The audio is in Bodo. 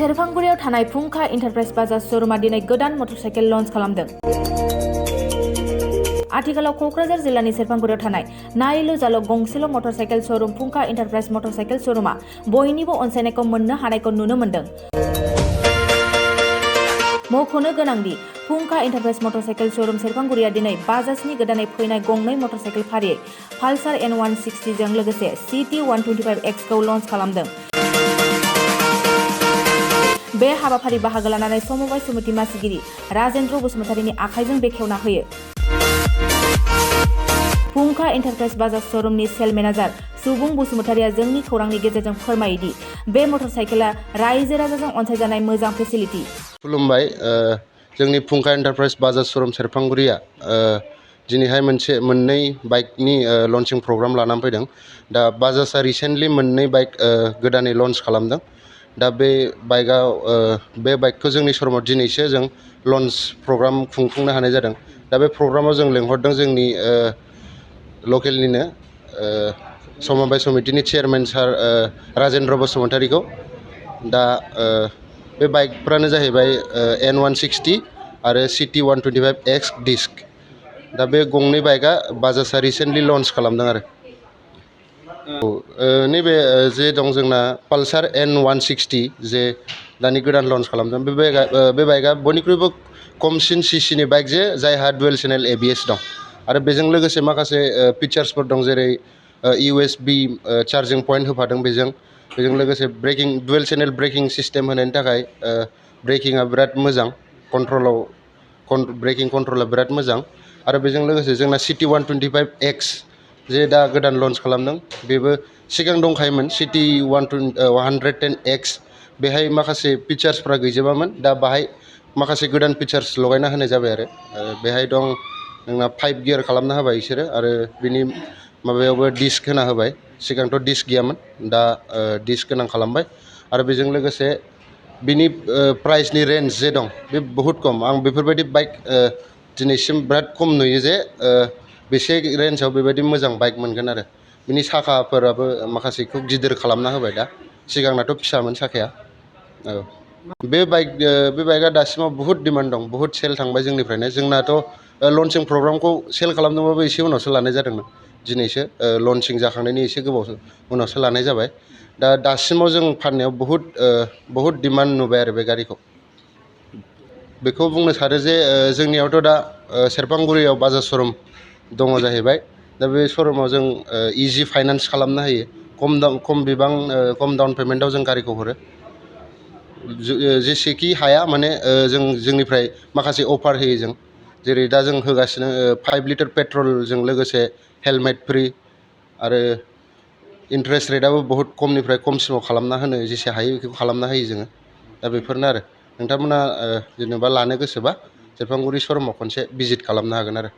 सेरफांगुरियाव थानाय फुंखा इन्टारप्राइज बाजाज श'रुमा दिनै गोदान मटरसाइकेल लन्च खालामदों। आथिखालाव क'क्राझार जिल्लानि सेरफांगुरियाव थानाय नायल' जाल' गंसेल' मटरसाइकेल श'रुम फुंखा इन्टारप्राइज मटरसाइकेल श'रुमा बयनिबो अनसायनायखौ मोननो हानायखौ नुनो मोन्दों। मख'नो गोनांदि फुंखा इन्टारप्राइज मटरसाइकेल श'रुम सेरफांगुरिया दिनै बाजाजनि गोदानै फैनाय गंनै मटरसाइकेल फारियै पालसार N160 जों लोगोसे CT 125X खौ लन्च खालामदों। बे हाबाफारि बाहागो लानानै समबाय समिति मासिगिरि राजेन्द्र बसुमतारीनि आखाइजों बेखेवना होयो। फुंखा इन्टारप्राइज बाजाज श'रुमनि सेल मेनेजार सुबुं बसुमतारीया जोंनि खौरांनि गेजेरजों फोरमायोदि बे मटरसाइकेला रायजो राजाजों अनसायजानाय मोजां फेसिलिटि। खुलुमबाय, जोंनि फुंखा इन्टारप्राइज बाजाज श'रुम सेरफांगुरिया दिनैहाय मोननै बाइकनि लन्चिं प्रग्राम लानानै फैदों। दा बाजाजआ रिसेन्टलि मोननै बाइक गोदानै लन्च खालामदों। दा बे बाइकखौ जोंनि श'रुमाव दिनैसो जों लन्च प्रग्राम खुंफुंनो हानाय जादों। दा बे प्रग्रामाव जों लेंहरदों जोंनि लकेलनिनो समबाय समितिनि चेयारमेन सार राजेन्द्र बसुमतारीखौ। दा बे बाइकफ्रानो जाहैबाय N160 आरो CT 125X डिस्क। दा बे गंनै बाइकआ बाजाजआ रिसेन्टलि लन्च खालामदों आरो। नैबे जे दं जोंना पालसार N160 जे दानि गोदान लन्च खालामदों, बे बाइकआ बयनिख्रुइबो खमसिन सिसिनि बाइक जायहा डुवेल चेनेल ABS दं। आरो बेजों लोगोसे माखासे फिचार्सफोर दं, जेरै USB चार्जिं पइन्ट होफादों। बेजों लोगोसे डुवेल चेनेल ब्रेकिं सिस्टेम होनायनि थाखाय ब्रेकिंआ बिराद मोजां, ब्रेकिं कन्ट्रला बिराद मोजां। आरो बेजों लोगोसे जोंना CT 125X जे दा गोदान लन्च खालामदों, बेबो सिगां दंखायोमोन CT 110X। बेहाय माखासे फिचार्सफ्रा गैजोबामोन, दा बाहाय माखासे गोदान फिचार्स लगायना होनाय जाबाय आरो। बेहाय दं जोंना 5 गियार खालामना होबाय बिसोरो, आरो बिनि माबायावबो डिस्क होना होबाय। सिगांथ' डिस्क गैयामोन, दा डिस्क गोनां खालामबाय। आरो बेजों लोगोसे बिनि प्राइसनि रेन्ज जे दं बे बहुद खम। आं बेफोरबायदि बाइक दिनैसिम बिराद खम नुयो जे बेसे रेन्जआव बेबायदि मोजां बाइक मोनगोन आरो। बिनि साखाफोराबो माखासेखौ गिदिर खालामना होबाय दा, सिगांनाथ' फिसामोन साखाया। बे बाइकआ दासिमाव बुहुद डिमान्ड दं, बुहुद सेल थांबाय जोंनिफ्रायनो। जोंनाथ' लन्चिं प्रग्रामखौ सेल खालामदोंबाबो एसे उनावसो लानाय जादोंमोन, दिनैसो लन्चिं जाखांनायनि एसे गोबाव उनावसो लानाय जाबाय। दा दासिमाव जों फाननायाव बहुद डिमान्ड नुबाय आरो बे गारिखौ। बेखौ बुंनो सानो जे जोंनियावथ' दा सेरफांगुरियाव बाजाज श'रुम दङ जाहैबाय। दा बे श'रुमाव जों इजि फाइनान्स खालामनो हायो, खम डाउन पेमेन्टआव जों गारिखौ हरो। जेसेखि हाया माने जोंनिफ्राय माखासे अफार होयो जों। जेरै दा जों होगासिनो 5 लिटार पेट्रलजों लोगोसे हेलमेट फ्रि, आरो इन्टारेस्ट रेटआबो बहुद खमनिफ्राय खमसिनाव खालामना होनो जेसे हायो बेखौ खालामना होयो जोङो। दा बेफोरनो आरो। नोंथांमोना जेनेबा लानो गोसोबा सेरफांगुरि श'रुमाव खनसे भिजिट खालामनो हागोन आरो।